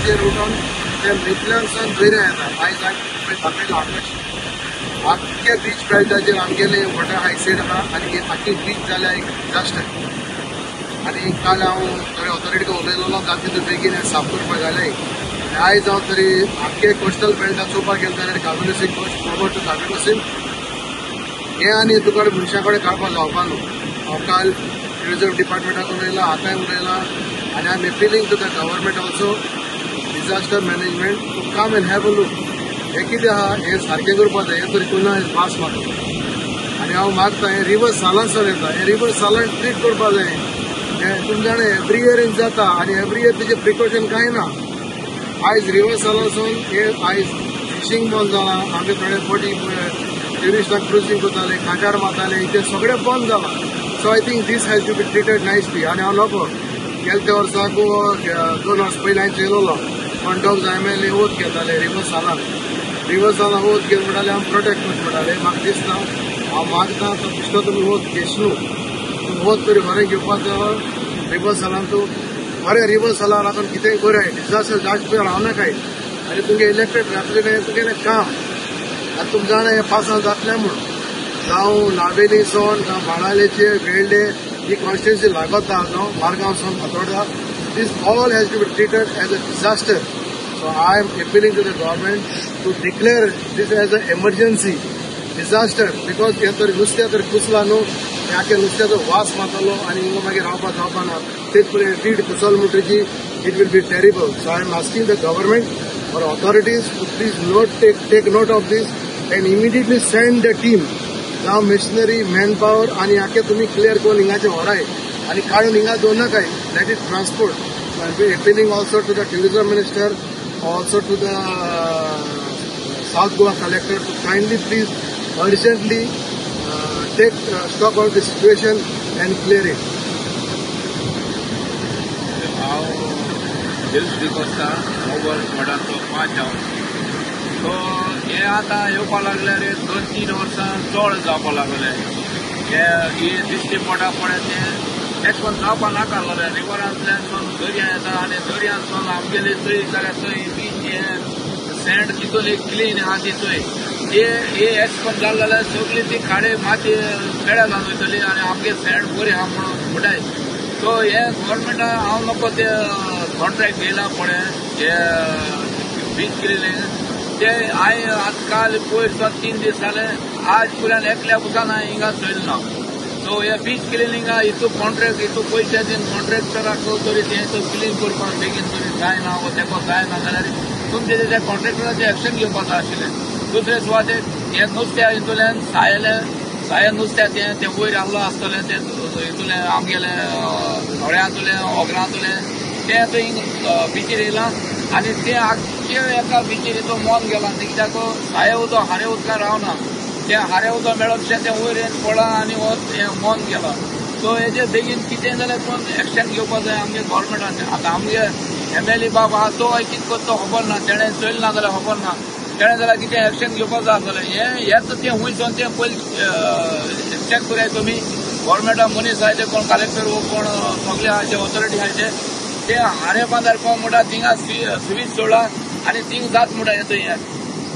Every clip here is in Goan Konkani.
बाणावलेचेर उठून ते मेटल्यानसून दर्या येता. आयज दाखयला आकाश आख्खे बीच बेल्टाचेर आमगेले वॉटर हायसेड आहा आनी आख्खी बीच जाल्या एक डिजास्टर. आनी काल हांव थोडे ऑथॉरिटी उलयलेलो जाता तितू बेगीन हें साफ करपाक जालें. आनी आयज हांव तरी आख्खे कोस्टल बेल्टाक चोवपाक गेलो जाल्यार Cavelossim coast forward two Cavelossim हें आनी तुका मनशां कडेन काडपाक जावपा न्हू. हांव काल टुरिजम डिपार्टमेंटाक उलयलां, आतांय उलयलां आनी I am appealing to the government also disaster management to come and have a look. हें कितें आहा हें सारकें करपाक जाय, हें तरी कोणा वास मारता. आनी हांव मागता हें रिवर सालानसून येता, हें रिवर सालान ट्रीट करपाक जाय. हें तुमी जाणा एवरी इयर जाता आनी एवरी इयर तेजें प्रिकॉशन कांय ना. आयज रिवर सालासून हे आयज फिशींग बंद जालां, आमचे थोडे बोटी ट्युरिस्टांक क्रुजींग करताले, कांटार मारताले, तें सगळें बंद जालां. So I think this has to be treated nicely. आनी हांव नको गेल्या त्या वर्साक 2 वर्स पयलीं हांवें चेयलेलो कोण जाय ओत घेताले रिवर सालान, रिवर सालान ओत घेवन म्हणटाले आमी प्रोटेक्ट करता म्हणटाले. म्हाका दिसना हांव मागता तो बिश्टो तुमी ओत घेश न्हू, तुमी ओत तरी बरें घेवपाक रिवर सालान तूं बरें रिवर सालान लागून कितेंय बरें डिजास्टर जास्त पळय रावनाकाय. आनी तुमगे इलेक्टेड रेप्रेझेंटेटिव्ह तुगेलें काम आतां तुमकां जाणा हें पासां जातलें म्हूण. जावं नावेली सावन जावं बाणावलेचे वेळ्ळे ही कॉन्स्टिट्युन्सी लागता, जावं मारगांव सावन Fatorda, this all has to be treated as a disaster. So I am appealing to the government to declare this as a emergency disaster because हें तर नुस्तें तर कुसलां न्हू, हें आख्खें नुस्त्याचो वास मारतलो आनी हिंगा मागीर रावपाक जावपा ना. तेच पळय रीड कुसल म्हणटकीर it will be terrible. So I am asking the government or authorities to please note take note of this and immediately send the team, जावं मशिनरी मॅन पावर आनी आख्खें तुमी क्लियर करून हिंगाचें व्हराय आनी काडून हिंगा दवरनाकाय. Let it transport. So I am appealing also to the tourism minister, also to the South Goa collector to kindly please urgently take stock of the situation and clear it. हांव जेम्स डिकोस्ता, मोगल वॉर्डांतलो 5 हांव. सो हे आतां येवपा लागल्यार 2-3 वर्सां चड जावपा लागले. हे दिश्टी पडा पळय तें एश कोन जावपा नाका आसलें. रिवरांतल्यान सून दर्या येता आनी दर्यांतसून आमगेले थंय जाल्यार थंय बीच हे सँड तितून क्लीन आहा ती थंय हे एश कोन जालें जाल्यार सगळी ती खाडे माती पेड्या जावन वयतली आनी आमगे सँड बरी आहा म्हणून म्हणटाय. सो हे गव्हर्मेंटान हांव नको ते कॉन्ट्रॅक्ट घेयला पळय हे बीच क्लिनींग ते हांवें आतां काल पयर 3 दीस जाले आज पर्यंत एकल्या बुसान हांवें हिंगा चोयलें ना. सो हे बीच क्लिनिंगा हितू कॉन्ट्रॅक्ट हितू पयशे दिवन कॉन्ट्रॅक्टराक तरी तें क्लीन करपाक बेगीन तरी जायना वो तेका जायना जाल्यार तुमचे त्या कॉन्ट्रॅक्टराचें एक्शन घेवपाक जाय आशिल्लें. दुसरे सुवातेर हें नुस्त्या हितूंतल्यान सायेलें साये नुस्त्या तें तें वयर आहलो आसतलें तें हितूंतलें आमगेलें होळ्यांतलें ओगरांतलें तें आतां हिंग बिचीर येयलां आनी तें आख्खें एका बिचीर तो मोन गेलां. कित्याक साये उदक हारे उदकां रावना, तें हारे उदक मेळपशें तें वयर येवन पडलां आनी हो मोन गेलां. सो हेजेर बेगीन कितें जाल्यार कोण एक्शन घेवपाक जाय आमगे गव्हर्मेंटान. आतां आमगे एमएलए बाब आहा तो कितें करता तो खबर ना, तेणें चोयलें ना जाल्यार खबर ना, तेणें जाल्यार कितें एक्शन घेवपाक जाय आसतलें. हें हेंच तें हुंय सावन तें पयलीं चॅक कराय तुमी. गव्हर्मेंटा मनीस आहाय ते कोण कलेक्टर वो कोण सगळे आहा जे ऑथॉरिटी आहाय ते हारे बांदार कोण म्हणटा थिंगा स्वीच सोडला आनी थिंग जात म्हणटा हें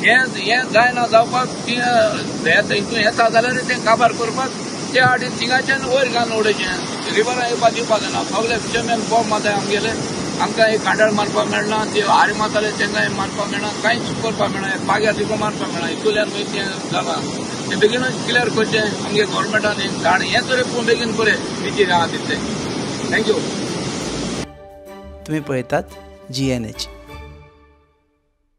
हें हें जायना जावपाक ती हितून येता जाल्यार तें काबार करपाक ते आडी थिंगाच्यान वयर घालून उडयचें. रिवरां येवपाक दिवपाक जायना. सगळे फिशरमॅन बॉम्ब मारताय आमगेले, आमकां एक कांडाळ मारपाक मेळना, ते हारी मारताले तांकां मारपाक मेळना, कांयच करपाक मेळना, बाग्यार तिका मारपाक मेळना. हितूंतल्यान मागीर तें जालां तें बेगीनूच क्लियर करचें आमगे गव्हर्मेंटान. झाड हें तरी पूण बेगीन बरें बिचीर आहा तितलें. Thank you. तुम्ही पळयतात GNH.